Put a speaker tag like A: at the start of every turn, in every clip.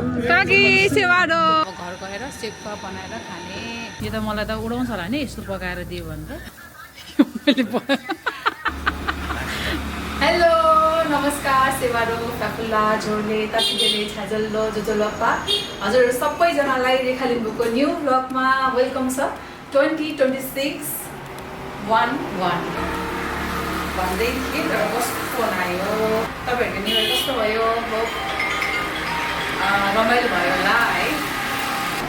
A: काकी सेवारो घर गएर सेक्पा बनाएर खाने। यो त मलाई त उडाउँछ होला नि यस्तो पकाएर दियो भने त। हेलो नमस्कार सेवारो काकुला झोर्ले तासिदेले छाजल्लो जोजोलप्पा हजुर सबैजनालाई रेखा लिम्बूको न्यू ब्लगमा वेलकम छ। 2026 1-1 भन्दै थिएँ तर कस्तो फोन आयो। तपाईँहरूको न्यू इयर कस्तो भयो? रमाइलो भयो होला है।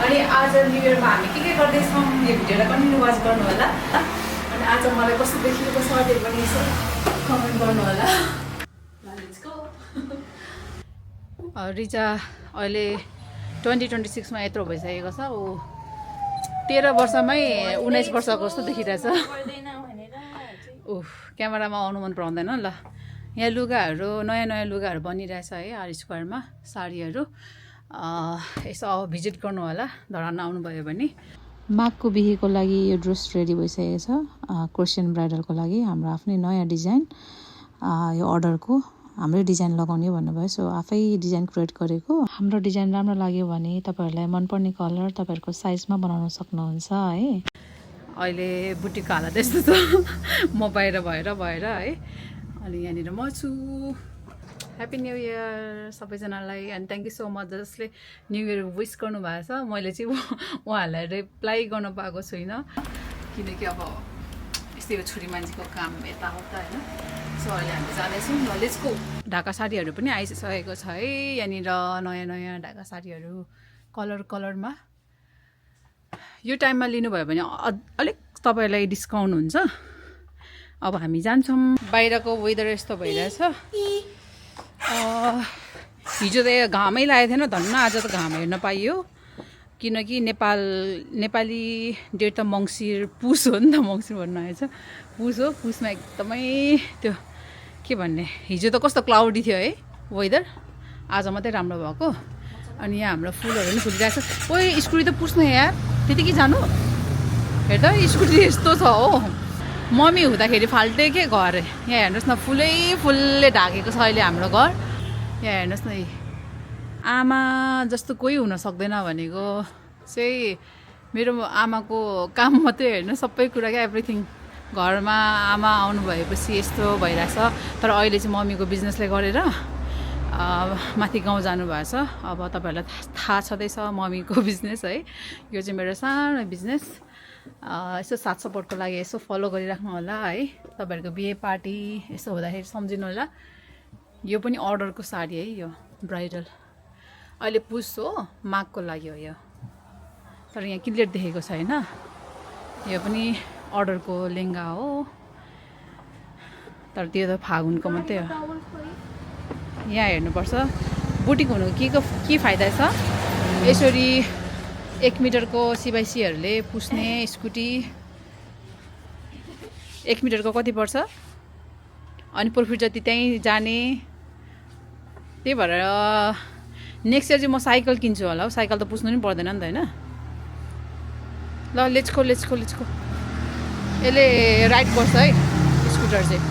A: अनि आज न्यू इयरमा हामी के गर्दैछौँ यो भिडियोलाई कन्टिन्यू वाच गर्नु होला। अनि आज मलाई कस्तो देखिएको छ त्यो पनि यसो कमेन्ट गर्नु होला। Let's go. रिचा अहिले 2026 मा यत्रो भइसकेको छ। ऊ 13 वर्षमै 19 वर्षको जस्तो देखिरहेछ। क्यामेरामा आउनु मन पराउँदैन ल। यहाँ लुगाहरू नयाँ लुगाहरू बनिरहेछ है आर स्क्वायरमा साडीहरू। यसो भिजिट गर्नु होला धरान आउनुभयो भने। माघको बिहेको लागि यो ड्रेस रेडी भइसकेको छ। क्रिस्चियन ब्राइडलको लागि हाम्रो आफ्नै नयाँ डिजाइन यो अर्डरको हाम्रै डिजाइन लगाउने भन्नुभयो। सो आफै डिजाइन क्रिएट गरेको। हाम्रो डिजाइन राम्रो लाग्यो भने तपाईँहरूलाई मनपर्ने कलर तपाईँहरूको साइजमा बनाउन सक्नुहुन्छ है। अहिले बुटिकको हालत यस्तो छ म बाहिर भएर है। अनि यहाँनिर म छु। ह्याप्पी न्यू इयर सबैजनालाई। अनि थ्याङ्क यू सो मच जसले न्यू इयर विस गर्नुभएको छ। मैले चाहिँ उहाँहरूलाई रिप्लाई गर्न पाएको छुइनँ किनकि अब यस्तै हो छोरी मान्छेको काम यताउता होइन। सो अहिले हामी जाँदैछौँ। लेट्सको। ढाका साडीहरू पनि आइसकेको छ है। यहाँनिर नयाँ ढाका साडीहरू कलरमा। यो टाइममा लिनुभयो भने अलिक तपाईँलाई डिस्काउन्ट हुन्छ। अब हामी जान्छौँ। बाहिरको वेदर यस्तो भइरहेछ। हिजो त घामै लागेको थिएन धन्न आज त घाम हेर्न पाइयो। किनकि नेपाली डेट त मङ्सिर पुस हो नि त। मङ्सिर भन्नु आएछ पुस हो। पुसमा एकदमै त्यो के भन्ने हिजो त कस्तो क्लाउडी थियो है वेदर। आज मात्रै राम्रो भएको। अनि यहाँ हाम्रो फुलहरू पनि फुलिरहेको छ। ओइ स्कुटी त पुस्नु यार त्यतिकै जानु। हेर्दा स्कुटी यस्तो छ हो। मम्मी हुँदाखेरि फाल्टै के घर। यहाँ हेर्नुहोस् न फुलले ढाकेको छ अहिले हाम्रो घर। यहाँ हेर्नुहोस् न आमा जस्तो कोही हुन सक्दैन भनेको चाहिँ मेरो आमाको काम मात्रै हेर्नु सबै कुरा क्या एभ्रिथिङ। घरमा आमा आउनु भएपछि यस्तो भइरहेछ। तर अहिले चाहिँ मम्मीको बिजनेसले गरेर माथि गाउँ जानुभएको छ। अब तपाईँहरूलाई थाहा छँदैछ मम्मीको बिजनेस है। यो चाहिँ मेरो सानो बिजनेस। यसो साथ सपोर्टको लागि यसो फलो गरिराख्नु होला है। तपाईँहरूको बिहे पार्टी यसो हुँदाखेरि सम्झिनु होला। यो पनि अर्डरको साडी है यो ब्राइडल। अहिले पुस हो माघको लागि हो यो। तर यहाँ क्लियर देखेको छैन। यो पनि अर्डरको लेहेङ्गा हो। तर त्यो त फागुनको मात्रै हो। यहाँ हेर्नुपर्छ बुटिक हुनुको के फाइदा छ। यसरी 1 मिटरको सिबाइसीहरूले पुस्ने स्कुटी 1 मिटरको कति पर्छ। अनि प्रफिट जति त्यहीँ जाने। त्यही भएर नेक्स्ट इयर चाहिँ म साइकल किन्छु होला हौ। साइकल त पुस्नु पनि पर्दैन नि त होइन। ल लेट्सको। यसले राइट पर्छ है स्कुटर चाहिँ।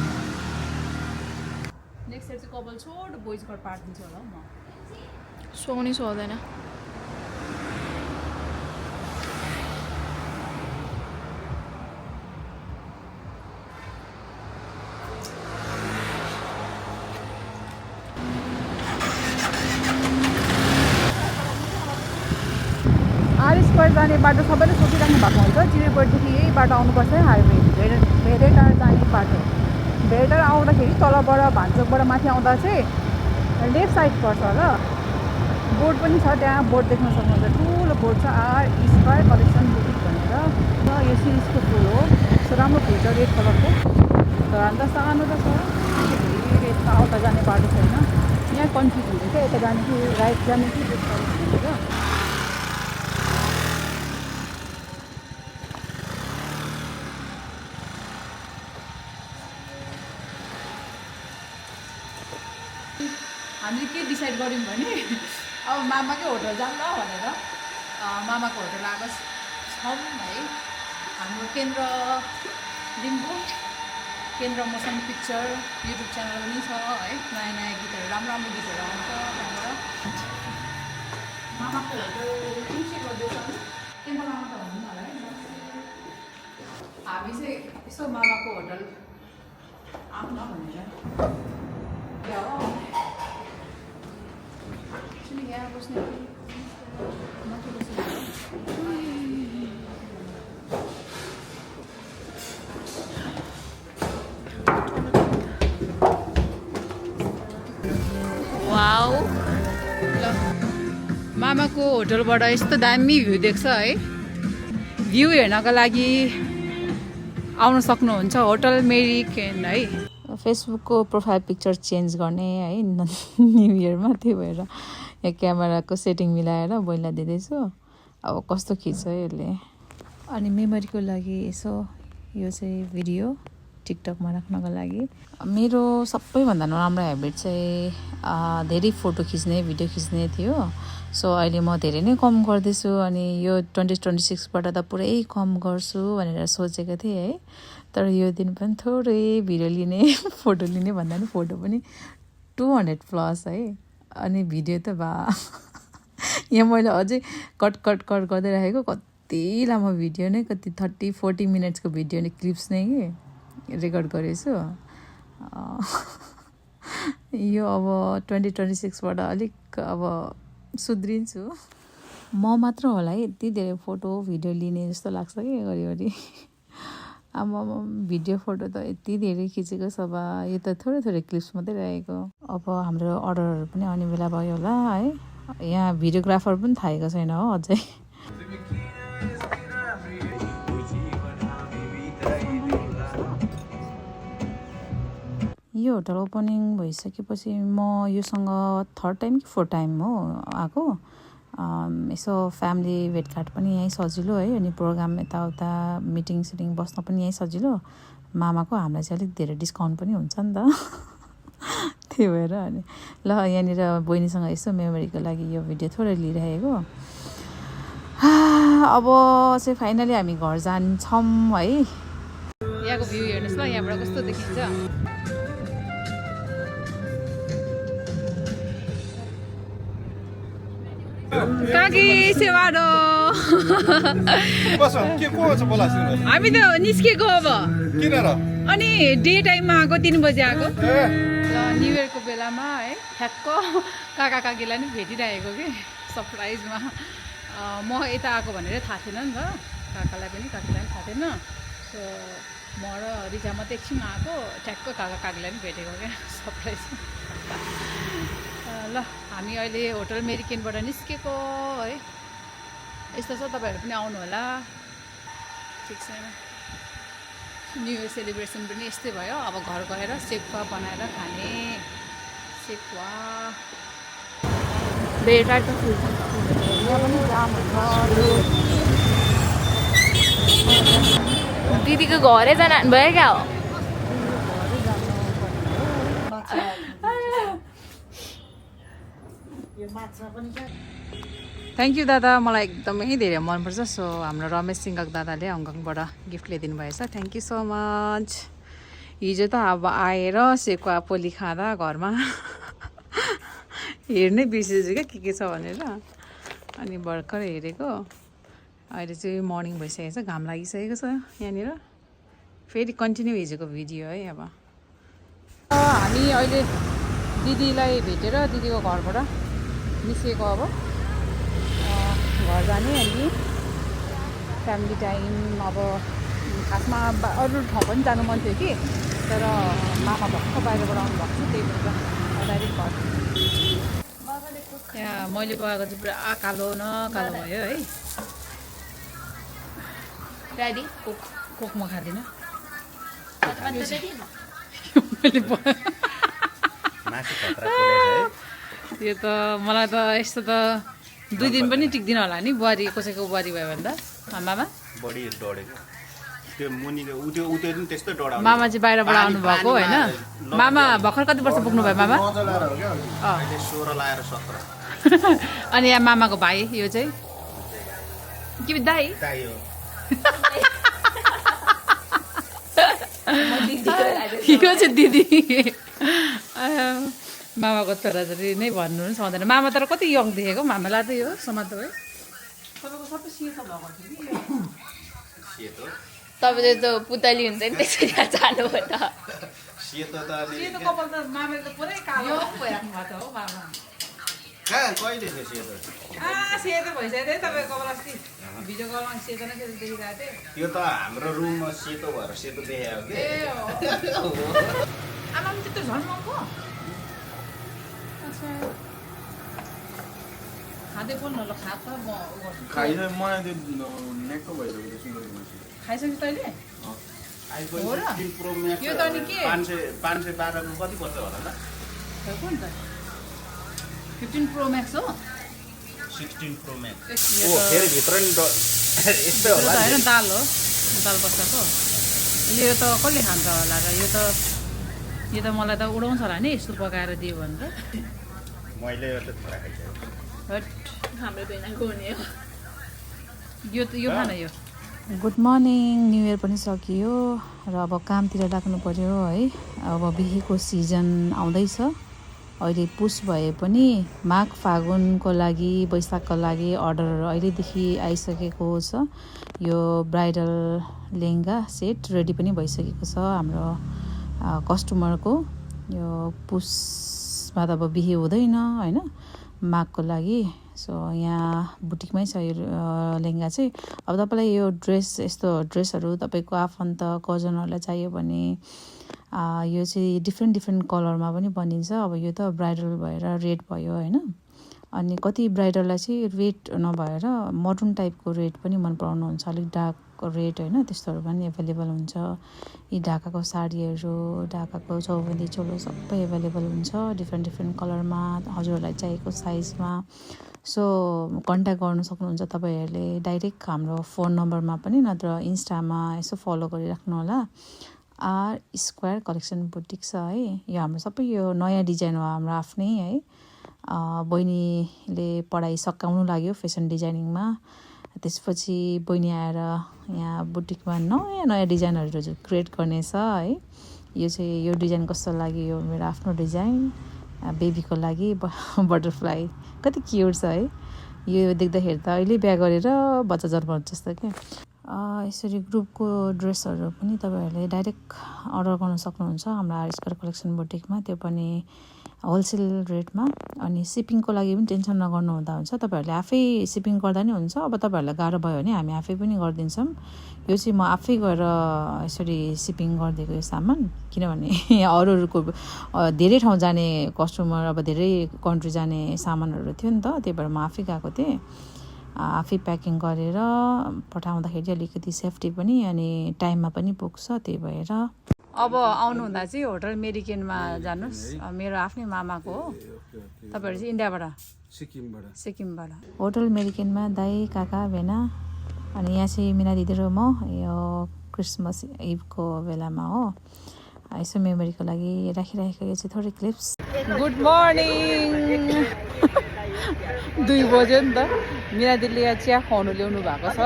A: नेक्स्ट इयर चाहिँ कपाल छोटो बोइज कट पारिदिन्छु होला हौ म।
B: सोनी सोध्दैन।
A: आर स्क्वायर जाने बाटो सबैले सोचिराख्नु भएको हुन्छ। चिरेपोटदेखि यही बाटो आउनुपर्छ है हाइवे। भेडेटार जाने बाटो। भेडेटार आउँदाखेरि तलबाट भान्चोकबाट माथि आउँदा चाहिँ लेफ्ट साइड पर्छ ल। बोर्ड पनि छ त्यहाँ। बोर्ड देख्न सक्नुहुन्छ। ठुलो बोर्ड छ आर स्क्वायर कलेक्सन बुटिक भनेर। र यो सिरिजको फुल हो। यस्तो राम्रो फुल छ रेड कलरको। तर अन्त सानो त छ। यता आउता जाने बाटो छैन। यहाँ कन्फ्युज हुन्छ क्या यता जाने कि राइट जाने कि लेफ्ट जाने भनेर। हामीले के डिसाइड गऱ्यौँ भने अब मामाकै होटल जाऊँ ल भनेर मामाको होटल आएको छौँ है। हाम्रो केन्द्र लिम्बू केन्द्र मोसन पिक्चर युट्युब च्यानल पनि छ है। नयाँ गीतहरू राम्रो गीतहरू आउँछ त्यहाँबाट। मामाको होटल कुन चाहिँ गर्दैछ त्यहाँ मामा त भन्नु होला है हामी चाहिँ यसो मामाको होटल आउँ न भनेर यहाँ बस्ने वाउ ल मामाको होटलबाट यस्तो दामी भ्यू देख्छ है भ्यू हेर्नको लागि आउन सक्नुहुन्छ होटल मेरिकेन है फेसबुकको प्रोफाइल पिक्चर चेन्ज गर्ने है न्यु इयरमा त्यही भएर यहाँ क्यामेराको सेटिङ मिलाएर बैला दिँदैछु अब कस्तो खिच्छ यसले अनि मेमोरीको लागि यसो यो चाहिँ भिडियो टिकटकमा राख्नको लागि मेरो सबैभन्दा नराम्रो ह्याबिट चाहिँ धेरै फोटो खिच्ने भिडियो खिच्ने थियो सो अहिले म धेरै नै कम गर्दैछु अनि यो 2026बाट त पुरै कम गर्छु भनेर सोचेको थिएँ है तर यो दिन पनि थोरै भिडियो लिने फोटो लिने भन्दा नि फोटो पनि 200 प्लस है अनि भिडियो त यहाँ मैले अझै कट गर्दै राखेको कति लामो भिडियो नै कति 30-40 मिनट्सको भिडियो नै क्लिप्स नै कि रेकर्ड गरेछु यो अब 2026बाट अलिक अब सुध्रिन्छु म मात्र होला है यति धेरै फोटो भिडियो लिने जस्तो लाग्छ कि घरिघरि अब भिडियो फोटो त यति धेरै खिचेको छ बा यो त थोरै क्लिप्स मात्रै रहेको अब हाम्रो अर्डरहरू पनि आउने बेला भयो होला है यहाँ भिडियोग्राफर पनि थाहेको छैन हो अझै यो होटल ओपनिङ भइसकेपछि म योसँग 3rd टाइम कि 4th टाइम हो आएको यसो फ्यामिली भेटघाट पनि यहीँ सजिलो है अनि प्रोग्राम यताउता मिटिङ सिटिङ बस्न पनि यहीँ सजिलो मामाको हामीलाई चाहिँ अलिक धेरै डिस्काउन्ट पनि हुन्छ नि त त्यही भएर अनि ल यहाँनिर बहिनीसँग यसो मेमोरीको लागि यो भिडियो थोरै लिइरहेको अब चाहिँ फाइनली हामी घर जान्छौँ है यहाँको भ्यू हेर्नुहोस् ल यहाँबाट कस्तो देखिन्छ काकी सेवाडो हामी त निस्केको अब
C: किन र
A: अनि डे टाइममा आएको 3 बजे आएको ल न्यु इयरको बेलामा है ठ्याक्क काका काकीलाई नि भेटिरहेको कि सरप्राइजमा म यता आएको भनेर थाहा थिएन नि त काकालाई पनि काकीलाई पनि थाहा थिएन सो म र रिजा मात्रै एकछिन आएको ठ्याक्क काका काकीलाई पनि भेटेको क्या सरप्राइज ल हामी अहिले होटल मेरिकेनबाट निस्केको है यस्तो छ तपाईँहरू पनि आउनु होला ठिक छैन न्यु इयर सेलिब्रेसन पनि यस्तै भयो अब घर गएर सेकुवा बनाएर खाने सेकुवा बेटा त यहाँ पनि जाम हुन्छ
B: दिदीको घरै जानु भयो क्या हो
A: थ्याङ्क यू दादा मलाई एकदमै धेरै मनपर्छ सो हाम्रो रमेश सिंहक दादाले हङकङबाट गिफ्ट ल्याइदिनु भएछ थ्याङ्क यू सो मच हिजो त अब आएर सेकुवा पोली खाँदा घरमा हेर्नै बिर्सेछु क्या के छ भनेर अनि भर्खर हेरेको अहिले चाहिँ मर्निङ भइसकेको छ घाम लागिसकेको छ यहाँनिर फेरि कन्टिन्यू हिजोको भिडियो है अब हामी अहिले दिदीलाई भेटेर दिदीको घरबाट निस्केको अब घर जाने अनि फ्यामिली टाइम अब खासमा अरू ठाउँ पनि जानु मन थियो कि तर मामा भर्खर बाहिरबाट आउनु भएको छ त्यही भएर डाइरेक्ट घर यहाँ मैले पकाएको चाहिँ पुरा कालो न कालो भयो है
B: ड्याडी
A: कोक म खाँदिनँ यो त मलाई त यस्तो त 2 दिन पनि टिक्दिन होला नि बुहारी कसैको बुहारी भयो भने त मामा
C: बडी डढेको त्यो मुनिको उतै पनि त्यस्तै डढाउँछ
A: मामा चाहिँ बाहिरबाट आउनु भएको होइन मामा भर्खर कति वर्ष पुग्नु भयो मामा
C: अहिले 16 लाएर 17
A: अनि यहाँ मामाको भाइ यो चाहिँ के दाइ
C: दाइ हो
A: यो चाहिँ दिदी मामाको छोराछोरी नै भन्नु पनि सक्दैन मामा तर कति यङ देखेको मामालाई त यो समातो है तपाईँको सबै सेतो भएको थियो कि
C: सेतो
B: तपाईँले त पुतली हुन्छ नि त्यसरी जानु हो त
C: सेतो त
A: सेतो कपाल त मामाले त पुरै कालो भइराख्नु भएको छ हो मामा
C: कहाँ कहिले थियो सेतो
A: सेतो भइसक्यो है तपाईँको कपाल अस्ति भिडियो कलमा सेतो न सेतो देखिरहेको थिएँ
C: त्यो त हाम्रो रुममा सेतो भएर सेतो देखायो कि
A: ए हो आमा पनि त्यत्रो झन् महँगो अच्छा खाँदै बोल्नु ल खा त म उ गर्छु
D: खाइन मलाई त्यो नेकको भइसक्यो सुन्दर
A: खाइसक्यो तैँले
C: आइफोन
A: हो र?
C: 15 प्रो म्याक्स
A: यो त अनि के?
C: 512 को कति पर्छ होला त
A: कुन त 15 प्रो म्याक्स हो
C: 16 प्रो म्याक्स
A: यो
C: ओ
A: त-
C: फेरि भित्र नि यस्तै
A: यो
C: होला
A: त
C: नि।
A: होइन दाल हो दाल बस्दाको यो त कसले खान्छ होला र यो त मलाई त उडाउँछ होला नि यस्तो पकाएर दियो भने त
C: मैले यो त थोरै खाइसकेँ
A: हट
B: हाम्रो बेनाको हुने हो
A: यो खान यो गुड मर्निङ न्यु इयर पनि सकियो र अब कामतिर लाग्नु पर्यो है अब बिहेको सिजन आउँदैछ अहिले पुस भए पनि माघ फागुनको लागि वैशाखको लागि अर्डर अहिलेदेखि आइसकेको छ यो ब्राइडल लेहेङ्गा सेट रेडी पनि भइसकेको छ हाम्रो कस्टमरको यो पुसमा त अब बिहे हुँदैन होइन माघको लागि सो यहाँ बुटिकमै छ यो लेहेङ्गा चाहिँ अब तपाईँलाई यो यस्तो ड्रेसहरू तपाईँको आफन्त कजनहरूलाई चाहियो भने यो चाहिँ डिफ्रेन्ट कलरमा पनि बनिन्छ अब यो त ब्राइडल भएर रेड भयो होइन अनि कति ब्राइडललाई चाहिँ रेड नभएर मोडर्न टाइपको रेड पनि मन पराउनुहुन्छ अलिक डार्क रेड होइन त्यस्तोहरू पनि एभाइलेबल हुन्छ यी ढाकाको साडीहरू ढाकाको चौबन्दी चोलो सबै एभाइलेबल हुन्छ डिफ्रेन्ट कलरमा हजुरहरूलाई चाहिएको साइजमा सो कन्ट्याक्ट गर्नु सक्नुहुन्छ तपाईँहरूले डाइरेक्ट हाम्रो फोन नम्बरमा पनि नत्र इन्स्टामा यसो फलो गरिराख्नु होला R² कलेक्सन बुटिक छ है यो हाम्रो सबै यो नयाँ डिजाइन हो हाम्रो आफ्नै है बहिनीले पढाइ सकाउनु लाग्यो फेसन डिजाइनिङमा त्यसपछि बहिनी आएर यहाँ बुटिकमा नयाँ डिजाइनहरू क्रिएट गर्नेछ है यो चाहिँ यो डिजाइन कस्तो लाग्यो यो मेरो आफ्नो डिजाइन बेबीको लागि बटरफ्लाई कति क्युट छ है यो देख्दाखेरि त अहिले बिहा गरेर बच्चा जन्माउँछ जस्तो क्या यसरी ग्रुपको ड्रेसहरू पनि तपाईँहरूले डाइरेक्ट अर्डर गर्न सक्नुहुन्छ हाम्रो R² कलेक्सन बुटिकमा त्यो पनि होलसेल रेटमा अनि सिपिङको लागि पनि टेन्सन नगर्नु हुँदा हुन्छ तपाईँहरूले आफै सिपिङ गर्दा नि हुन्छ अब तपाईँहरूलाई गाह्रो भयो भने हामी आफै पनि गरिदिन्छौँ यो चाहिँ म आफै गएर यसरी सिपिङ गरिदिएको यो सामान किनभने अरूको धेरै ठाउँ जाने कस्टमर अब धेरै कन्ट्री जाने सामानहरू थियो नि त त्यही भएर म आफै गएको थिएँ आफै प्याकिङ गरेर पठाउँदाखेरि अलिकति सेफ्टी पनि अनि टाइममा पनि पुग्छ त्यही भएर अब आउनुहुँदा चाहिँ होटल मेरिकेनमा जानुहोस् मेरो आफ्नै मामाको हो तपाईँहरू चाहिँ इन्डियाबाट सिक्किमबाट होटल मेरिकेनमा दाई काका भेना अनि यहाँ चाहिँ मिना दिदी र म यो क्रिसमस इभको बेलामा हो यसो मेमोरीको लागि राखिराखेको यो चाहिँ थोरै क्लिप्स गुड मर्निङ 2 बज्यो नि त मिना दिदीले यहाँ चिया खुवाउनु ल्याउनु भएको छ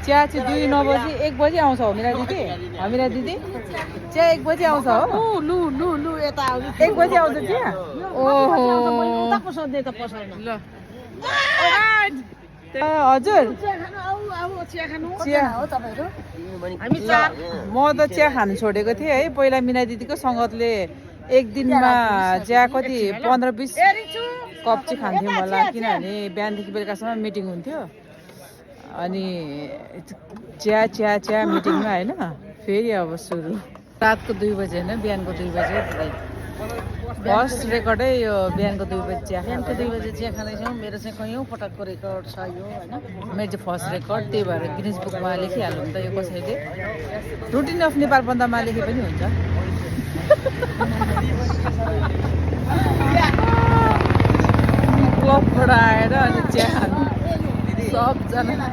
A: चिया चाहिँ 2 नबजी 1 बजी आउँछ हो मिना दिदी मिना दिदी चिया 1 बजी आउँछ हो लु यता 1 बजी आउँछ चिया ओहो ल हजुर चिया म त चिया खानु छोडेको थिएँ है पहिला मिना दिदीको सङ्गतले एक दिनमा चिया कति 15-20 कप चाहिँ खान्थ्यौँ होला किनभने बिहानदेखि बेलुकासम्म मिटिङ हुन्थ्यो अनि चिया मिटिङमा होइन फेरि अब सुरु रातको 2 बजे होइन बिहानको 2 बजे फर्स्ट रेकर्डै यो बिहानको 2 बजे चिया बिहानको 2 बजे चिया खाँदैछौँ मेरो चाहिँ कैयौँ पटकको रेकर्ड छ यो होइन मेरो चाहिँ फर्स्ट रेकर्ड त्यही भएर गिनिज बुकमा लेखिहाल्नु नि त यो कसैले रुटिन अफ नेपाल बन्दामा लेखे पनि हुन्छ क्लबबाट आएर अनि चिया खानु सबजना